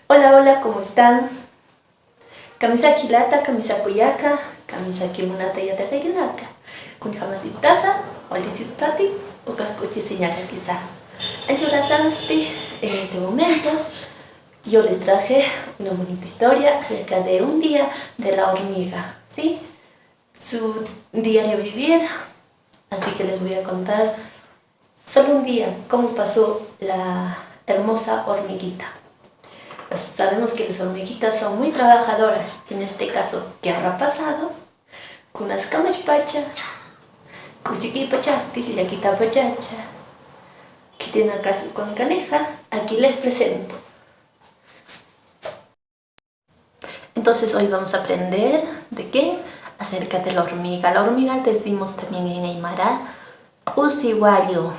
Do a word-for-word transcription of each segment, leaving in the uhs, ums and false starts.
Hola, hola, ¿cómo están? Kamisaki jilata, kamisaki kullaka, kamisaki munata yatiqaynaka. Kunjamasiptasa, walisiptati, uka k'uchisiñakakisa. Anchurasansti, en este momento, yo les traje una bonita historia acerca de un día de la hormiga, ¿sí? Su diario vivir, así que les voy a contar solo un día, ¿cómo pasó la hermosa hormiguita? Pues sabemos que las hormiguitas son muy trabajadoras. En este caso, ¿qué habrá pasado? Kunas kamachpacha, k'uchikipachati, llakitapachacha, khitinakas ukankanixa, aquí les presento. Entonces hoy vamos a aprender de qué? Acerca de la hormiga. La hormiga decimos también en aymara k'usi wallu.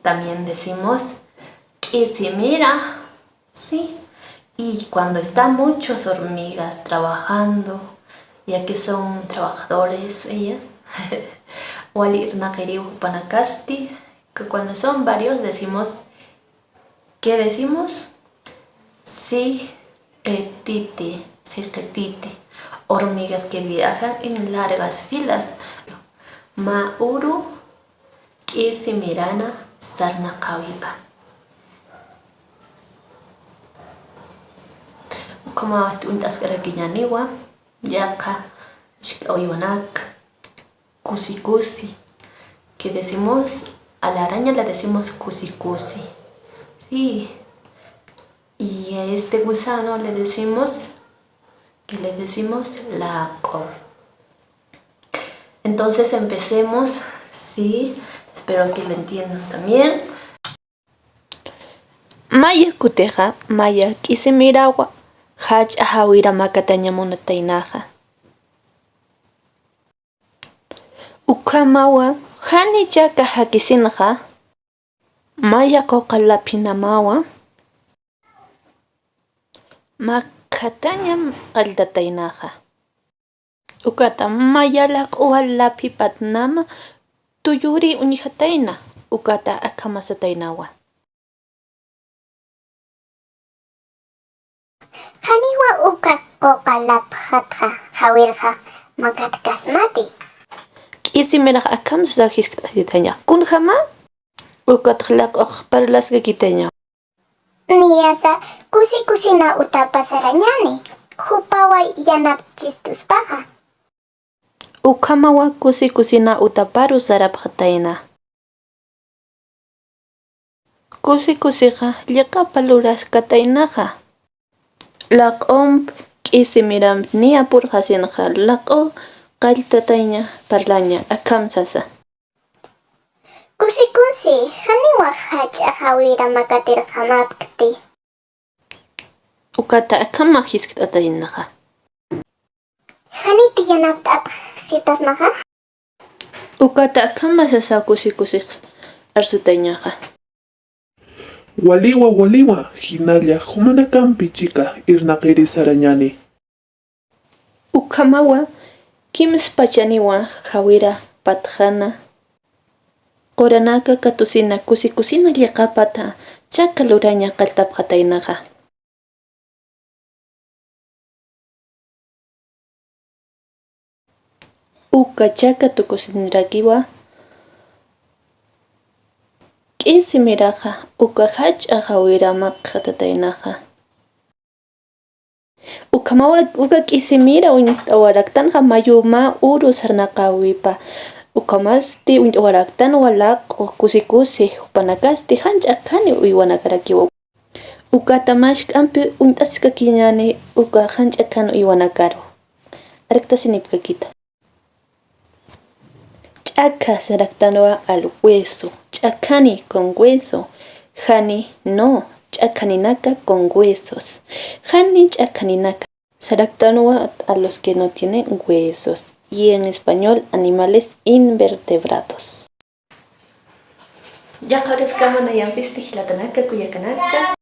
También decimos k'isimira, ¿sí? Y cuando están muchas hormigas trabajando, ya que son trabajadores ellas, wali irnaqiriw jupanakasti, que cuando son varios decimos ¿Qué decimos? Siqititi, siqititi. Hormigas que viajan en largas filas. Mä uru k'isimirana sarnaqäwipa. Ukhamasti uñt'askarakiñäniwa, yaqha, chiq'a uywanak. Kusi kusi. ¿Qué decimos? A la araña le decimos kusi kusi. Sí. Y a este gusano le decimos, ¿qué le decimos? Laq'u. Entonces empecemos, sí. Espero que lo entiendan también. Maya kutixa, maya k'isimirawa, jach'a jawira makataña munataynaxa. Ukhamawa, jani chaka jakisinxa, maya quqa laphinamawa, makataña qalltataynaxa. Ukata maya laq'uwa laphipatnama tuyuri uñjatayna, ukata akhamasataynawa. Janiwa uka quqa lapxatxa, jawirxa, makatkasmati. K'isimirax akham sasa jiskt'asitaña. Kunjama? Ukatx laq'ux parlaskakitaña. Niyasa kusi kusina utapa sarañani, jupawa yanapchistuspaxa. Ukhamawa kusi kusina utaparu sarapxatayna. Kusi kusixa lliqapa luraskataynaxa. Laq'ump k'isimiramp niya purxasinxa, laq'u qalltatayña parlaña, akham sasa. Kusi kusi, janiwa jach'a jawira makatirxamapkti. Ukata akhamax jiskt'ataynaxa. Janiti yanapt'apxitasmaxa. Ukata akhama sasa kusi kusix arsutaynaxa. Waliwa, waliwa, jinalla jumanakampi chika irnaqiri sarañani. Ukhamawa, kimspachaniwa jawira patxana, quranaka katusina, kusi kusina lliqapata chaka luraña qalltapxataynaxa. Uka chaka tukusinirakiwa, k'isimiraxa, uka jach'a jawira makxatataynaxa. Ukhamawa uka k'isimira uñt'awaraktanxa mayu mä uru sarnaqäwipa. Ukhamasti uñt'awaraktanwa laq'u kusi kusi, jupanakasti janch'a akhani uywanakarakiwa. Ukata mask'ampi uñt'askakiñani uka janch'a akhani uywanakaru. Arkt'asinipkakita. Ch'akha saraktanwa al hueso. Ch'akhani con hueso. Jani no. Ch'akhaninaka con huesos. Jani ch'akhaninaka. Saraktanwa a los que no tienen huesos. Y en español, animales invertebrados. Yaqha uraskama nayampis jilatanaka, kullakanaka.